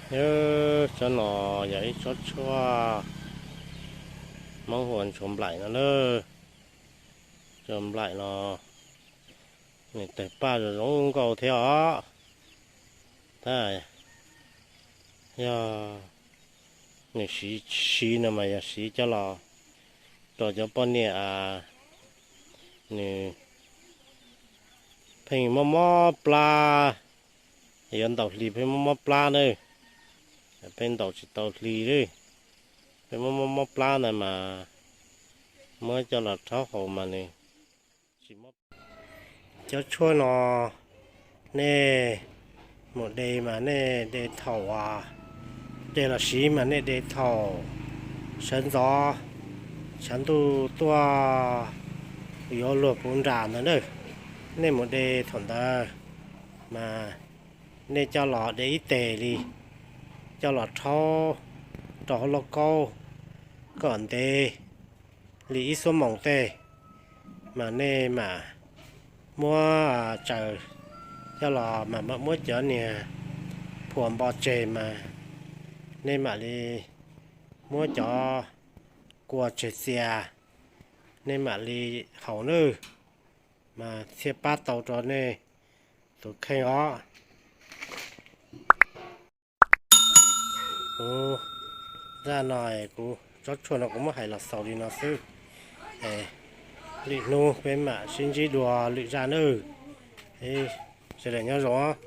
Yog, tsob no yog ib tsob tshuaj Hmoob hu ua ntsuag nplaim no na. Ntsuag nplaim no nws tawg paj zoo zoo nkauj thiab os. Tab yog nws siv, siv no mas yog siv coj los rau cov poj niam, nws pheej mob mob plab, yuav ntaus hli pheej mob mob plab na, pheej ntaus tsis tau hli li, pheej mob mob mob plab ntawd mas muab coj los rhaub haus mas nws tsis mob. Cov tshuaj no nej mus de mas nej de thaum, de los siv mas nej de thaum sawv ntxov tshav ntuj tuaj yuav luag puv nram ntawd na, nej mus de thaum ntawd mas nej coj los de ib tes li, coj los rhaub rau hauv lauj kaub kom ntev li ib xuab moos tej, mas nej mam muab tsaws coj los mas muab cov niag phuam npo tseg mas nej mam li muab cov kua tseg txias, nej mam li haus nawb, mas thiaj pab tau rau nej tus kheej os. Kuv zaj no, kuv tsob tshuaj no kuv muab hais los xaus li no xwb. Lwm hnub peb mam sib ntsib dua lwm zaj nawb. Sawv daws nyob zoo.